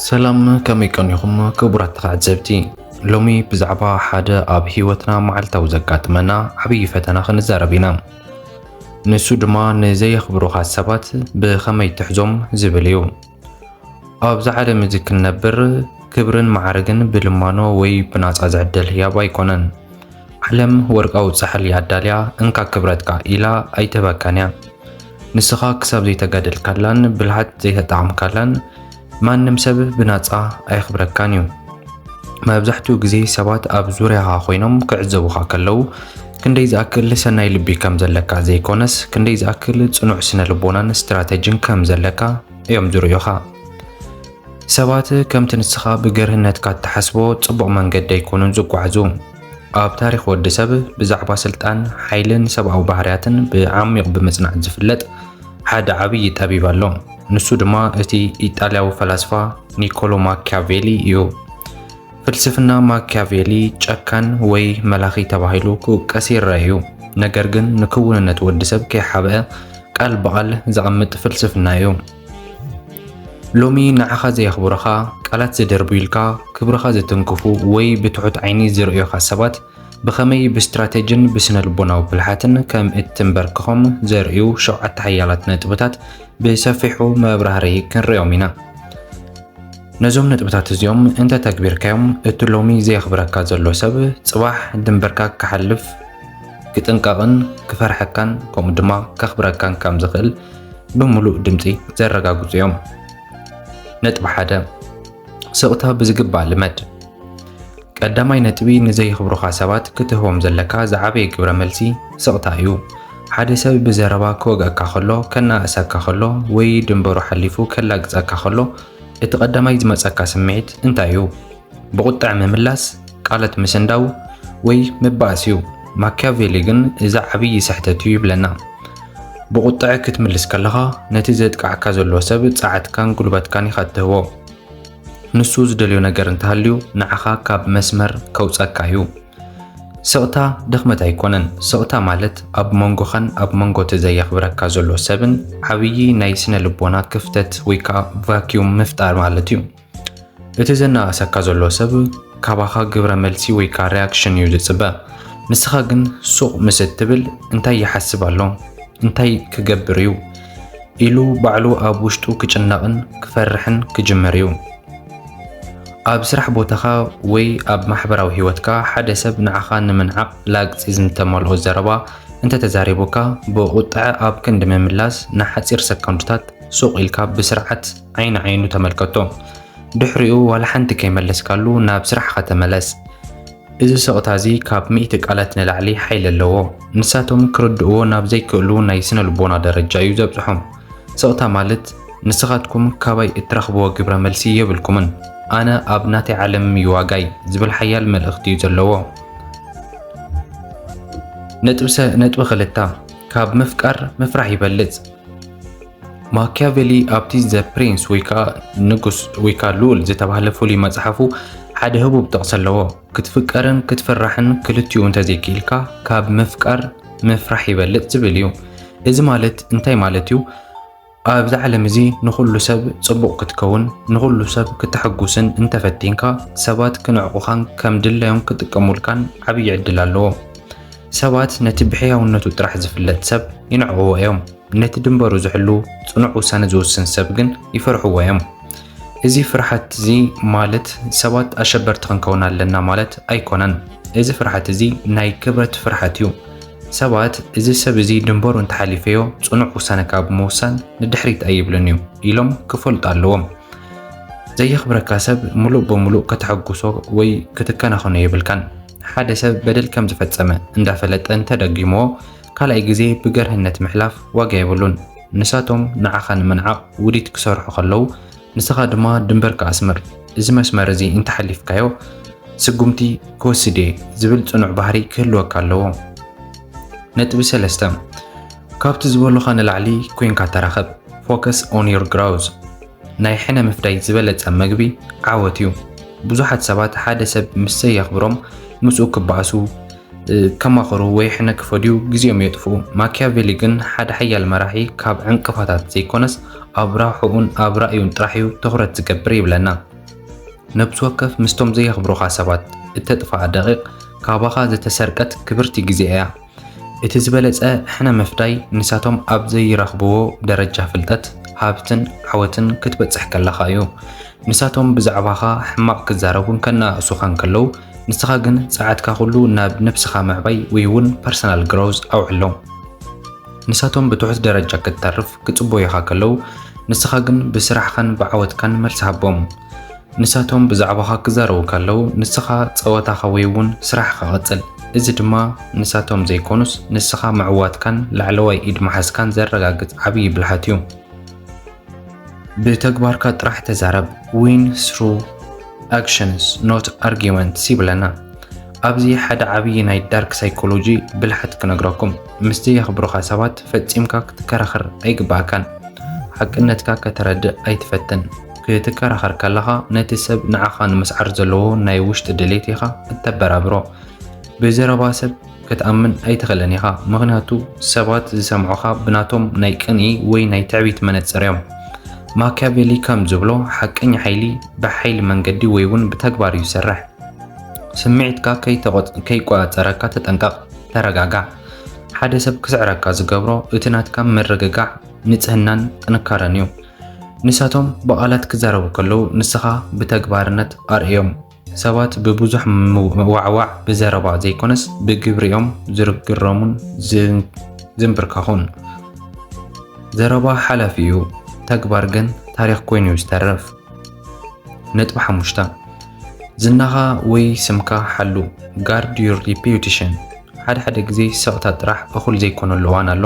ሰላም፣ ከመይ ቀኒኹም ክቡራት ተዓዘብቲ? ሎሚ ብዛዕባ ሓደ ኣብ ህይወትና መዓልታዊ ዘጋጥመና ዓብዪ ፈተና ክንዛረብ ኢና። ንሱ ድማ ንዘየኽብሩኻ ሰባት ብኸመይ ትሕዞም ዝብል እዩ። ኣብዛ ዓለም እዚ ክንነብር ክብርን ማዕርግን ብልማኖ ወይ ብናጻ ዝዕደል ህያብ ኣይኮነን። ዓለም ወርቃዊ ጻሕሊ ኣዳልያ እንካ ክብረትካ ኢላ ኣይትህበካን እያ። ንስኻ ክሳብ ዘይተጋደልካላን ብልሃት ዘይተጠቐምካላን ማንም ሰብ ብናጻ ኣየኽብረካን እዩ። መብዛሕትኡ ግዜ ሰባት ኣብ ዙርያኻ ኮይኖም ክዕዘቡኻ ከለዉ ክንደይ ዝኣክል ሰናይ ልቢ ከም ዘለካ ዘይኮነስ ክንደይ ዝኣክል ጽኑዕ ስነ ልቦናን ስትራተጂን ከም ዘለካ እዮም ዝርእዩኻ። ሰባት ከምቲ ንስኻ ብገርህነትካ እትሓስቦ ጽቡቕ መንገዲ ኣይኮኑን ዝጓዓዙ። ኣብ ታሪኽ ወዲ ሰብ ብዛዕባ ስልጣን፣ ሓይልን ሰብኣዊ ባህርያትን ብዓሚቕ ብምጽናዕ ዝፍለጥ ሓደ ዓብዪ ጠቢብ ኣሎ። ንሱ ድማ እቲ ኢጣልያዊ ፈላስፋ ኒኮሎ ማኪያቬሊ እዩ። ፍልስፍና ማኪያቬሊ ጨካን ወይ መላኺ ተባሂሉ ክውቀስ ይረአ እዩ። ነገር ግን ንክውንነት ወዲ ሰብ ከይሓብአ ቃል ብቓል ዘቐምጥ ፍልስፍና እዩ። ሎሚ ንዓኻ ዘየኽብሩኻ፣ ቃላት ዝደርብዩልካ፣ ክብርኻ ዝትንክፉ ወይ ብትሑት ዓይኒ ዝርእዩኻ ሰባት ብኸመይ ብስትራተጅን ብስነ ልቦናዊ ብልሓትን ከም እትንበርክኾም ዘርእዩ ሸውዓተ ሓያላት ነጥብታት ብሰፊሑ መብራህርሂ ክንርእዮም ኢና። ነዞም ነጥብታት እዚኦም እንተ ተግቢርካዮም፣ እቲ ሎሚ ዘየኽብረካ ዘሎ ሰብ ጽባሕ ድንበርካ ክሓልፍ ክጥንቀቕን ክፈርሐካን ከምኡ ድማ ከኽብረካን ከም ዝኽእል ብምሉእ ድምጺ ዘረጋግጹ እዮም። ነጥቢ ሓደ፣ ስቕታ ብዝግባእ ልመድ። ቀዳማይ ነጥቢ፣ ንዘየኽብሩኻ ሰባት ክትህቦም ዘለካ ዝዓበየ ግብረ መልሲ ስቕታ እዩ። ሓደ ሰብ ብዘረባ ክወግኣካ ከሎ፣ ከናእሰካ ከሎ፣ ወይ ድንበሩ ሓሊፉ ከላግጸካ ከሎ፣ እቲ ቀዳማይ ዝመጸካ ስምዒት እንታይ እዩ? ብቑጥዐ ምምላስ፣ ቃላት ምስንዳው፣ ወይ ምባእስ እዩ። ማኪያቬሊ ግን እዚ ዓብዪ ስሕተት እዩ ይብለና። ብቑጥዐ ክትምልስ ከለኻ፣ ነቲ ዘጥቃዕካ ዘሎ ሰብ ጸዓትካን ጉልበትካን ኢኻ እትህቦ። ንሱ ዝደልዮ ነገር እንተሃልዩ፣ ንዓኻ ካብ መስመር ከውጸካ እዩ። ስቕታ ድኽመት ኣይኮነን። ስቕታ ማለት ኣብ መንጎኻን ኣብ መንጎ እቲ ዘየኽብረካ ዘሎ ሰብን ዓብዪ ናይ ስነ ልቦና ክፍተት ወይ ከኣ ቫክዩም ምፍጣር ማለት እዩ። እቲ ዘናኣሰካ ዘሎ ሰብ ካባኻ ግብረ መልሲ ወይ ከኣ ሪያክሽን እዩ ዝጽበ። ንስኻ ግን ሱቕ ምስ እትብል፣ "እንታይ ይሓስብ ኣሎ? እንታይ ክገብር እዩ?" ኢሉ ባዕሉ ኣብ ውሽጡ ክጭነቕን ክፈርሕን ክጅምር እዩ። ኣብ ስራሕ ቦታኻ ወይ ኣብ ማሕበራዊ ህይወትካ ሓደ ሰብ ንዓኻ ንምንዓቕ ላግጺ ዝተመልኦ ዘረባ እንተተዛሪቡካ፣ ብቑጥዐ ኣብ ክንዲ ምምላስ ንሓጺር ሰኮንድታት ሱቕ ኢልካ ብስርዓት ዓይኒ ዓይኑ ተመልከቶ። ድሕሪኡ ዋላ ሓንቲ ከይመለስካሉ ናብ ስራሕኻ ተመለስ። እዚ ስቕታ እዚ ካብ ሚእቲ ቃላት ንላዕሊ ሓይሊ ኣለዎ። ንሳቶም ክርድእዎ ናብ ዘይክእሉ ናይ ስነ ልቦና ደረጃ እዩ ዘብጽሖም። ስቕታ ማለት ንስኻትኩም ካባይ እትረኽብዎ ግብረ መልሲ የብልኩምን፣ ኣነ ኣብ ናተይ ዓለም እዩ ዋጋይ ዝብል ሓያል መልእኽቲ እዩ ዘለዎ። ነጥቢ ሰ-፣ ነጥቢ ክልተ፣ ካብ ምፍቃር ምፍራሕ ይበልጽ። ማኪያቬሊ ኣብቲ ዘ ፕሪንስ ወይ ከኣ ንጉስ ወይ ከኣ ልኡል ዝተባህለ ፍሉይ መጽሓፉ ሓደ ህቡብ ጥቕሲ ኣለዎ። "ክትፍቀርን ክትፍራሕን ክልቲኡ እንተዘይክኢልካ፣ ካብ ምፍቃር ምፍራሕ ይበልጽ" ዝብል እዩ። እዚ ማለት እንታይ ማለት እዩ? ኣብዚ ዓለም እዚ ንኹሉ ሰብ ጽቡቕ ክትከውን፣ ንኹሉ ሰብ ክተሐጉስን እንተፈቲንካ፣ ሰባት ክንዕቑኻን ከም ድላዮም ክጥቀሙልካን ዓብዪ ዕድል ኣለዎ። ሰባት ነቲ ብሕያውነቱ ጥራሕ ዝፍለጥ ሰብ ይንዕቕዎ እዮም። ነቲ ድንበሩ ዝሕሉ ጽኑዕ ውሳነ ዝውስን ሰብ ግን ይፈርሕዎ እዮም። እዚ ፍርሓት እዚ ማለት ሰባት ኣሸበርቲ ክንከውን ኣለና ማለት ኣይኮነን። እዚ ፍርሓት እዚ ናይ ክብረት ፍርሓት እዩ። ሰባት እዚ ሰብ እዚ ድንበሩ እንተሓሊፈዮ ጽኑዕ ውሳነ ካብ ምውሳን ንድሕሪት ኣይብልን እዩ ኢሎም ክፈልጡ ኣለዎም። ዘየኽብረካ ሰብ ምሉእ ብምሉእ ከተሐጉሶ ወይ ክትከናኸኖ የብልካን። ሓደ ሰብ በደል ከም ዝፈጸመ እንዳፈለጠ እንተደጊምዎ፣ ካልኣይ ግዜ ብገርህነት ምሕላፍ ዋጋ የብሉን። ንሳቶም ንዓኻ ንምንዓቕ ውዲት ክሰርሑ ከለዉ፣ ንስኻ ድማ ድንበርካ ኣስምር። እዚ መስመር እዚ እንተሓሊፍካዮ፣ ስጉምቲ ክወስድ እየ ዝብል ጽኑዕ ባህሪ ክህልወካ ኣለዎ። ነጥቢ ሰለስተ፣ ካብቲ ዝበሉኻ ንላዕሊ ኮይንካ ተራኸብ። Focus on your growth። ናይ ሕነ ምፍዳይ ዝበለጸ መግቢ ዓወት እዩ። ብዙሓት ሰባት ሓደ ሰብ ምስ ዘየኽብሮም ምስኡ ክበኣሱ፣ እ፣ ከማኽሩ ወይ ሕነ ክፈድዩ ግዜኦም የጥፍኡ። ማኪያቬሊ ግን ሓደ ሓያል መራሒ ካብ ዕንቅፋታት ዘይኮነስ ኣብ ረብሓኡን ኣብ ራእዩን ጥራሕ እዩ ትኹረት ዝገብር ይብለና። ነብሲ ወከፍ ምስቶም ዘየኽብሩኻ ሰባት እተጥፍኣ ደቒቕ ካባኻ ዝተሰርቀት ክብርቲ ግዜ እያ። እቲ ዝበለጸ ሕነ ምፍዳይ ንሳቶም ኣብ ዘይረኽብዎ ደረጃ ፍልጠት፣ ሃብትን ዓወትን ክትበጽሕ ከለኻ እዩ። ንሳቶም ብዛዕባኻ ሕማቕ ክዛረቡን ከነኣእሱኻን ከለዉ፣ ንስኻ ግን ጸዓትካ ኩሉ ናብ ነብስኻ ምዕባይ ወይ እውን ፐርሰናል ግሮዝ ኣውዕሎ። ንሳቶም ብትሑት ደረጃ ክትተርፍ ክጽበዩኻ ከለዉ፣ ንስኻ ግን ብስራሕኻን ብዓወትካን መልሲ ሃቦም። ንሳቶም ብዛዕባኻ ክዛረቡ ከለዉ፣ ንስኻ ጸወታኻ ወይ እውን ስራሕኻ ቀጽል። እዚ ድማ ንሳቶም ዘይኮኑስ ንስኻ ምዕዋትካን ላዕለዋይ ኢድ ምሓዝካን ዘረጋግጽ ዓብዪ ብልሓት እዩ። ብተግባርካ ጥራሕ ተዛረብ። Win through actions, not arguments ይብለና። ኣብዚ ሓደ ዓብዪ ናይ ዳርክ ሳይኮሎጂ ብልሓት ክነግረኩም። ምስ ዘየኽብሩኻ ሰባት ፈጺምካ ክትከራኸር ኣይግባእካን። ሓቅነትካ ከተረድእ ኣይትፈትን። ክትከራኸር ከለኻ ነቲ ሰብ ንዓኻ ንምስዓር ዘለዎ ናይ ውሽጢ ድሌት ኢኻ እተበራብሮ። ብዘረባ ሰብ ክትኣምን ኣይትኽእልን ኢኻ፣ ምኽንያቱ ሰባት ዝሰምዑኻ ብናቶም ናይ ቅንኢ ወይ ናይ ትዕቢት መነጽር እዮም። ማኪያቬሊ ከም ዝብሎ፣ ሓቀኛ ሓይሊ ብሓይሊ መንገዲ ወይ እውን ብተግባር እዩ ዝሰርሕ። ስምዒትካ ከይተቖጽ-፣ ከይቆጻጸረካ ተጠንቀቕ፣ ተረጋጋዕ። ሓደ ሰብ ክስዕረካ ዝገብሮ እቲ ናትካ ምርግጋዕ፣ ንጽህናን ጥንካረን እዩ። ንሳቶም ብቓላት ክዛረቡ ከለዉ ንስኻ ብተግባርነት ኣርእዮም። ሰባት ብብዙሕ ምውዕዋዕ ብዘረባ ዘይኮነስ ብግብሪ እዮም ዝግረሙን ዝን-፣ ዝንብርከኹን። ዘረባ ሓላፊ እዩ፣ ተግባር ግን ታሪኽ ኮይኑ እዩ ዝተርፍ። ነጥቢ ሓሙሽተ፣ ዝናኻ ወይ ስምካ ሓሉ። Guard your reputation። ሓደ ሓደ ግዜ ስቕታ ጥራሕ እኹል ዘይኮነሉ እዋን ኣሎ።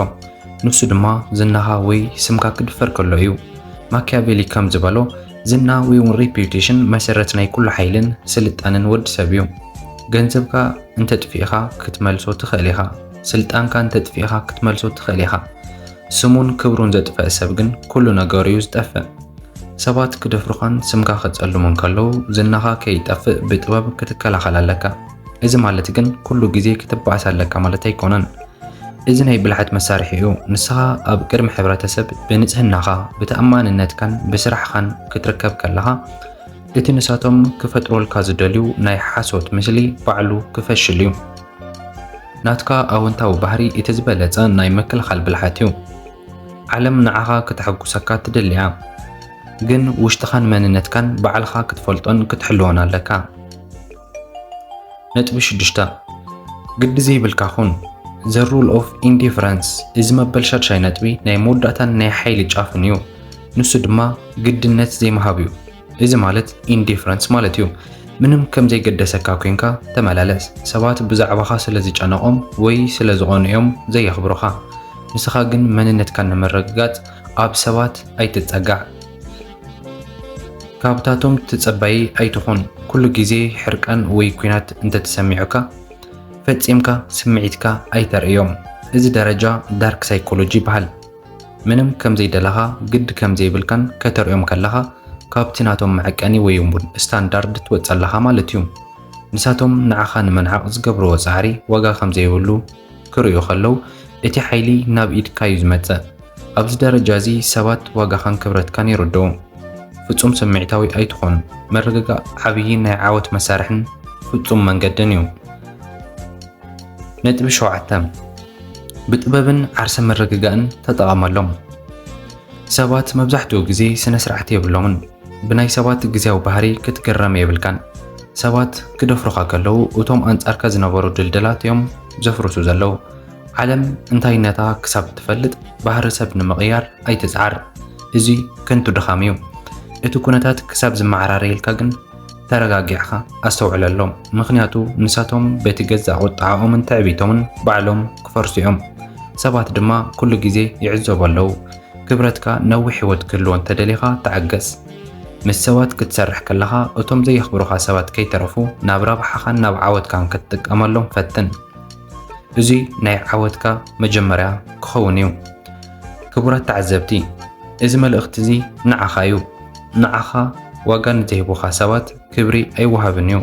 ንሱ ድማ ዝናኻ ወይ ስምካ ክድፈር ከሎ እዩ። ማኪያቬሊ ከም ዝበሎ፣ ዝና ወይ እውን ሬፒዩቴሽን መሰረት ናይ ኩሉ ሓይልን ስልጣንን ወዲ ሰብ እዩ። ገንዘብካ እንተጥፊእኻ ክትመልሶ ትኽእል ኢኻ። ስልጣንካ እንተጥፊእኻ ክትመልሶ ትኽእል ኢኻ። ስሙን ክብሩን ዘጥፍአ ሰብ ግን ኩሉ ነገሩ እዩ ዝጠፍእ። ሰባት ክደፍሩኻን ስምካ ከጸልሙን ከለዉ ዝናኻ ከይጠፍእ ብጥበብ ክትከላኸል ኣለካ። እዚ ማለት ግን ኩሉ ግዜ ክትበኣስ ኣለካ ማለት ኣይኮነን። እዚ ናይ ብልሓት መሳርሒ እዩ። ንስኻ ኣብ ቅድሚ ሕብረተሰብ ብንጽህናኻ፣ ብተኣማንነትካን ብስራሕኻን ክትርከብ ከለኻ፣ እቲ ንሳቶም ክፈጥሩልካ ዝደልዩ ናይ ሓሶት ምስሊ ባዕሉ ክፈሽል እዩ። ናትካ ኣወንታዊ ባህሪ እቲ ዝበለጸ ናይ ምክልኻል ብልሓት እዩ። ዓለም ንዓኻ ክተሐጉሰካ ትደሊ እያ፣ ግን ውሽጥኻን መንነትካን ባዕልኻ ክትፈልጦን ክትሕልዎን ኣለካ። ነጥቢ ሽዱሽተ፣ ግዲ ዘይብልካ ኩን። The rule of indifference። እዚ መበል ሻድሻይ ነጥቢ ናይ መወዳእታን ናይ ሓይሊ ጫፍን እዩ። ንሱ ድማ ግድነት ዘይምሃብ እዩ። እዚ ማለት ኢንዲፍረንስ ማለት እዩ። ምንም ከም ዘይገደሰካ ኮንካ ተመላለስ። ሰባት ብዛዕባኻ ስለ ዝጨነቖም ወይ ስለ ዝቐንኡ እዮም ዘየኽብሩኻ። ንስኻ ግን መንነትካ ንምርግጋጽ ኣብ ሰባት ኣይትጸጋዕ። ካብታቶም ትጸባዪ ኣይትኹን። ኩሉ ግዜ ሕርቃን ወይ ኲናት እንተተሰሚዑካ፣ ፈጺምካ ስምዒትካ ኣይተርእዮም። እዚ ደረጃ ዳርክ ሳይኮሎጂ ይበሃል። ምንም ከም ዘይደለኻ፣ ግዲ ከም ዘይብልካን ከተርእዮም ከለኻ፣ ካብቲ ናቶም መዐቀኒ ወይ እውን ስታንዳርድ ትወጽእ ኣለኻ ማለት እዩ። ንሳቶም ንዓኻ ንምንዓቕ ዝገብርዎ ጻዕሪ ዋጋ ከም ዘይብሉ ክርእዩ ከለዉ፣ እቲ ሓይሊ ናብ ኢድካ እዩ ዝመጽእ። ኣብዚ ደረጃ እዚ ሰባት ዋጋኻን ክብረትካን ይርድኡ። ፍጹም ስምዒታዊ ኣይትኹን። ምርግጋእ ዓብዪ ናይ ዓወት መሳርሕን ፍጹም መንገድን እዩ። ነጥቢ ሸውዓተ፣ ብጥበብን ዓርሰ ምርግጋእን ተጠቐመሎም። ሰባት መብዛሕትኡ ግዜ ስነ ስርዓት የብሎምን። ብናይ ሰባት ግዜያዊ ባህሪ ክትግረም የብልካን። ሰባት ክደፍሩኻ ከለዉ፣ እቶም ኣንጻርካ ዝነበሩ ድልድላት እዮም ዘፍርሱ ዘለዉ። ዓለም እንታይነታ ክሳብ እትፈልጥ፣ ባህሪ ሰብ ንምቕያር ኣይትጽዓር። እዚ ከንቱ ድኻም እዩ። እቲ ኩነታት ክሳብ ዝመዓራረየልካ ግን፣ ተረጋጊዕኻ ኣስተውዕለሎም። ምኽንያቱ፣ ንሳቶም በቲ ገዛእ ቁጥዓኦምን ትዕቢቶምን ባዕሎም ክፈርሱ እዮም። ሰባት ድማ ኩሉ ግዜ ይዕዘቡ ኣለዉ። ክብረትካ ነዊሕ ህይወት ክህልዎ እንተደሊኻ፣ ተዓገስ። ምስ ሰባት ክትሰርሕ ከለኻ፣ እቶም ዘየኽብሩኻ ሰባት ከይተረፉ፣ ናብ ረብሓኻን ናብ ዓወትካን ክትጥቀመሎም ፈትን። እዚ ናይ ዓወትካ መጀመርያ ክኸውን እዩ። ክቡራት ተዓዘብቲ፣ እዚ መልእኽቲ እዚ ንዓኻ እዩ። ንዓኻ ዋጋ ንዘይህቡኻ ሰባት ክብሪ ኣይወሃብን እዩ።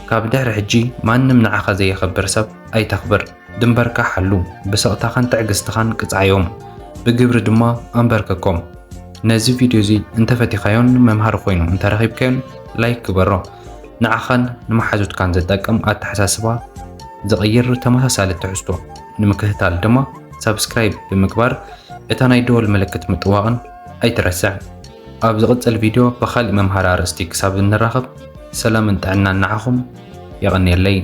ካብ ድሕሪ ሕጂ ማንም ንዓኻ ዘየኽብር ሰብ ኣይተኽብር። ድንበርካ ሓሉ። ብስቕታኻን ትዕግስትኻን ቅጽዓዮም። ብግብሪ ድማ ኣንበርክኮም። ነዚ ቪድዮ እዚ እንተፈቲኻዮን መምሃሪ ኮይኑ እንተረኺብካዮን፣ ላይክ ግበሮ። ንዓኻን ንመሓዙትካን ዝጠቅም ኣተሓሳስባ ዝቕይር ተመሳሳሊ ትሕዝቶ ንምክትታል ድማ ሳብስክራይብ ብምግባር እታ ናይ ደወል ምልክት ምጥዋቕን ኣይትረስዕ። ኣብ ዝቕጽል ቪድዮ ብኻልእ መምሃሪ ኣርእስቲ ክሳብ እንራኸብ ሰላምን ጥዕናን ንዓኹም። የቐንየለይ።